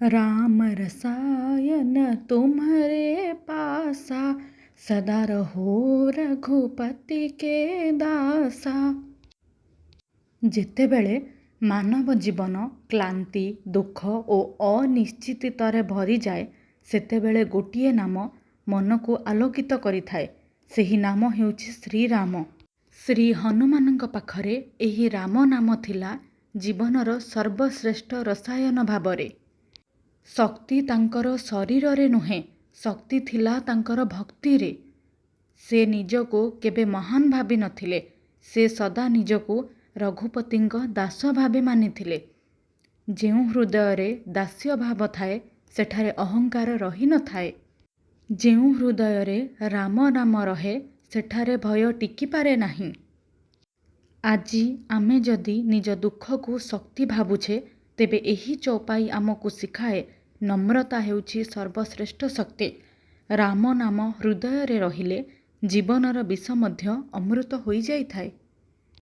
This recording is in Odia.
राम रसायन तुम्हारे पासा, सदा रहो रघुपति के दासा। ଯେତେବେଳେ ମାନବ ଜୀବନ କ୍ଳାନ୍ତି, ଦୁଃଖ ଓ ଅନିଶ୍ଚିତତାରେ ଭରିଯାଏ, ସେତେବେଳେ ଗୋଟିଏ ନାମ ମନକୁ ଆଲୋକିତ କରିଥାଏ। ସେହି ନାମ ହେଉଛି ଶ୍ରୀରାମ। ଶ୍ରୀ ହନୁମାନଙ୍କ ପାଖରେ ଏହି ରାମ ନାମ ଥିଲା ଜୀବନର ସର୍ବଶ୍ରେଷ୍ଠ ରସାୟନ ଭାବରେ। ଶକ୍ତି ତାଙ୍କର ଶରୀରରେ ନୁହେଁ, ଶକ୍ତି ଥିଲା ତାଙ୍କର ଭକ୍ତିରେ। ସେ ନିଜକୁ କେବେ ମହାନ ଭାବିନଥିଲେ, ସେ ସଦା ନିଜକୁ ରଘୁପତିଙ୍କ ଦାସ ଭାବେ ମାନିଥିଲେ। ଯେଉଁ ହୃଦୟରେ ଦାସ୍ୟ ଭାବ ଥାଏ, ସେଠାରେ ଅହଙ୍କାର ରହିନଥାଏ। ଯେଉଁ ହୃଦୟରେ ରାମ ନାମ ରହେ, ସେଠାରେ ଭୟ ଟିକିପାରେ ନାହିଁ। ଆଜି ଆମେ ଯଦି ନିଜ ଦୁଃଖକୁ ଶକ୍ତି ଭାବୁଛେ, ତେବେ ଏହି ଚୌପାଇ ଆମକୁ ଶିଖାଏ ନମ୍ରତା ହେଉଛି ସର୍ବଶ୍ରେଷ୍ଠ ଶକ୍ତି। ରାମ ନାମ ହୃଦୟରେ ରହିଲେ ଜୀବନର ବିଷ ମଧ୍ୟ ଅମୃତ ହୋଇଯାଇଥାଏ।